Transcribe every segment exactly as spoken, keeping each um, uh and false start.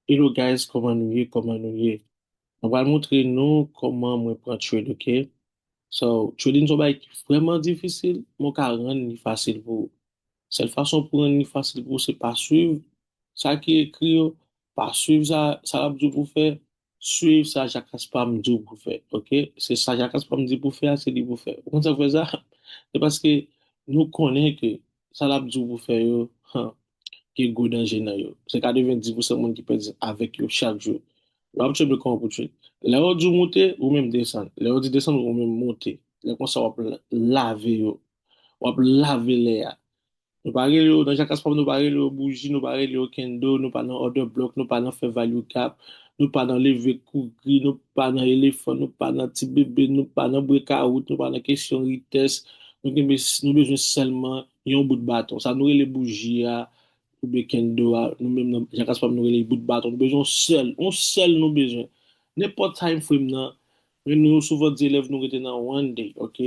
Hello guys, kòman nou ye? Kòman nou ye? Mwen pral montre nou kòman mwen pran trade, ok? So, trading se yon bagay ki vrèman difisil, men w ka rann li fasil pou ou. Sèl fason pou rann li fasil pou ou, se pa swiv sa ki ekri yo, pa swiv sa, sa l ap di w pou fè, swiv sa Jakaspa m di w pou fè, ok? Se sa Jakaspa m di pou fè a, se li pou fè. Ou konn sa k fè sa? Se paske nou konnen ke sa l ap di w pou fè yo, han, gen gwo danje nan yo. Se katrevenndis pousan moun ki pèdi avèk yo chak jou. W ap trade kòman pou trade. Lè yo di w monte, ou menm desann. Lè yo di desann, ou menm monte. Lè konsa w ap la- lave yo. W ap lave lè a. Nou pa rele yo, nan Jakaspa m, nou pa rele yo bouji, nou pa rele yo candle, nou pa nan order block, nou pa nan fè value gap, nou pa nan leve kouri, nou pa nan elefan, nou pa nan ti bebe, nou pa nan breakout, nou pa nan kesyon retest. Nou genbe, nou bezwen sèlman yon bout baton. Sa nou rele bouji a, oubyen candle a, nou menm nan Jakaspa m nou rele bout baton. Nou bezwen yon sèl, yon sèl nou bezwen. Nenpòt time frame nan, men nou souvan di elèv nou rete nan one day, ok?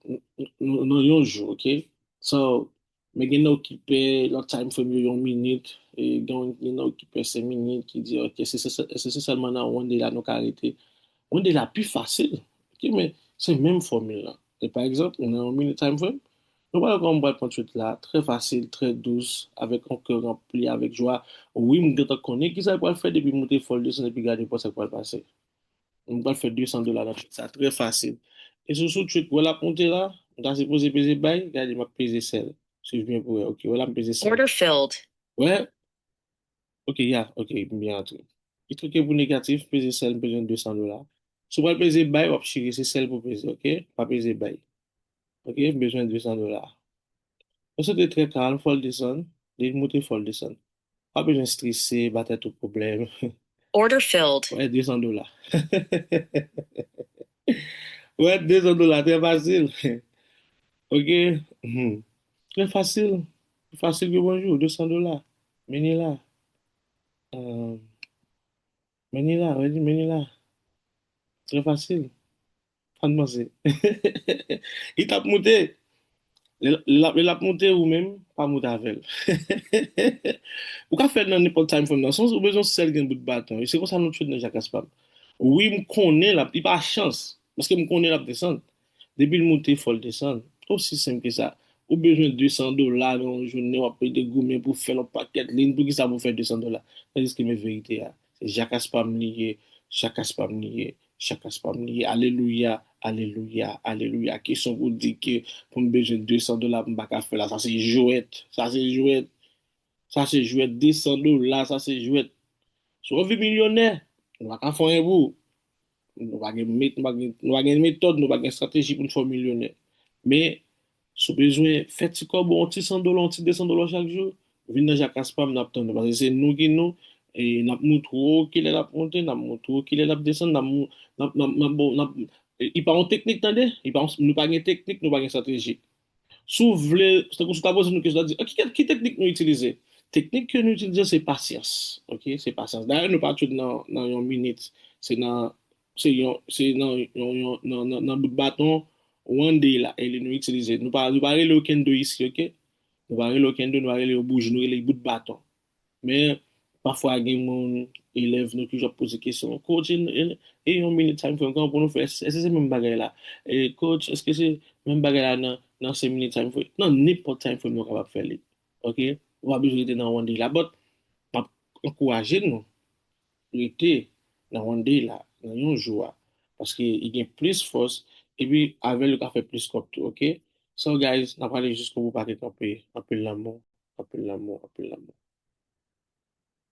N- n- Nan yon jou, ok? So, men gen nan ki pè lòt time frame yo yon minit, e gen gen nan ki pè senk minit, ki di, ok, se se- se- se sèlman nan one day la nou ka rete. One day la pi fasil, ok, men se menm fòmil la. E pa egzanp, ou nan yon minit time frame, nou pral kòman pral pran trade la, trè fasil, trè dous, avèk yon kè ranpli avèk jwa. Wi, m gentan konnen kisa l pral fè depi m monte fò l desann epi gade pou sa k pral pase. M pral fè desann dola nan trade sa, trè fasil. E sou sou trade, wè l ap monte la, m ta sipoze peze bay, gade m ap peze sell. Swiv byen pou wè, ok, wè la m peze sell. Order filled. Wè, ok, ya, ok, m byen antre. Li trike pou negatif, peze sell, m bezwen desann dola. Si w pral peze bay, w ap chire, se sell pou peze, ok? Pa peze bay. Ok, m bezwen desann dola. Mwen soti trè kalm, fò l desann, li monte, fò l desann. Pa bezwen strese, ba tèt ou pwoblèm. Order filled. Wè, desann dola. Wè, desann dola, trè fasil. Ok? Hmm. Trè fasil. Fasil ke bonjou, desann dola. Men li la. Euh, men li la, wè, men li la. Trè fasil. Sa n panse. Li t ap moute. Lè l ap, lè l ap moute, ou menm, pa moute avè l. Ou ka fè l nan nenpòt time frame nan. Sans ou bezwen sèl gen bout baton. E se konsa nou trade nan Jakaspa m. Wi, m konnen l ap, li pa chans. Paske m konnen l ap desann. Depi l moute, fò l desann. Osi senp ke sa. Ou bezwen desann dola nan yon jounen, w ap pede goumen pou fè yon pakèt liy. Poukisa pou fè desann dola? Tandiske men verite a. Se Jakaspa m li ye, Jakaspa m li ye, Jakaspa m li ye. Alelouya, alelouya, alelouya. Kesyon pou di ke pou m bezwen desann dola pou m pa ka fè la, sa se jwèt, sa se jwèt. Sa se jwèt, desann dola, sa se jwèt. Si w vle milyonè, nou pa ka fè anyen pou ou. Nou pa gen met-, nou pa gen, nou pa gen metòd, nou pa gen estrateji pou n fè w milyonè. Men, si w bezwen fè ti kòb, yon ti san dola, yon ti desann dola chak jou, vin nan Jakaspa m, n ap tann ou. Paske se nou ki nou, e n ap moutre w kilè l ap monte, n ap moutre w kilè l ap desann, n ap mou-, n ap, n ap, n ap, bon, n ap, e, li pa yon teknik, tande? Li pa yon, nou pa gen teknik, nou pa gen estrateji. Si w vle, tankou si w ta poze nou kesyon, w ta di, "Ah, ki, ki teknik nou itilize?" Teknik ke nou itilize, se pasyans. Ok? Se pasyans. Dayè, nou pa trade nan, nan yon minit. Se nan, se yon, se nan, yon, yon, nan, nan, nan bout baton, one day la, e li nou itilize. Nou pa, nou pa rele okenn de isi, ok? Nou pa rele okenn de, nou pa rele yo bouji, nou rele bout baton. Men, pafwa gen moun, elèv nou ki ap poze kesyon, "Coach, e, e, e yon minit time frame, kòman pou nou fè? Èske se menm bagay la? E, coach, èske se menm bagay la nan, nan senk minit time frame?" Nan nenpòt time frame, nou kapab fè li. Ok? Ou pa bezwen rete nan one day la. But, m ap ankouraje nou rete nan one day la, nan yon jou a. Paske li gen plis fòs, epi avè l, ou ka fè plis kòb tou, ok? So, guys, n ap ale jiskobou, pa te kanpe. Anpil lanmou, anpil lanmou, anpil lanmou.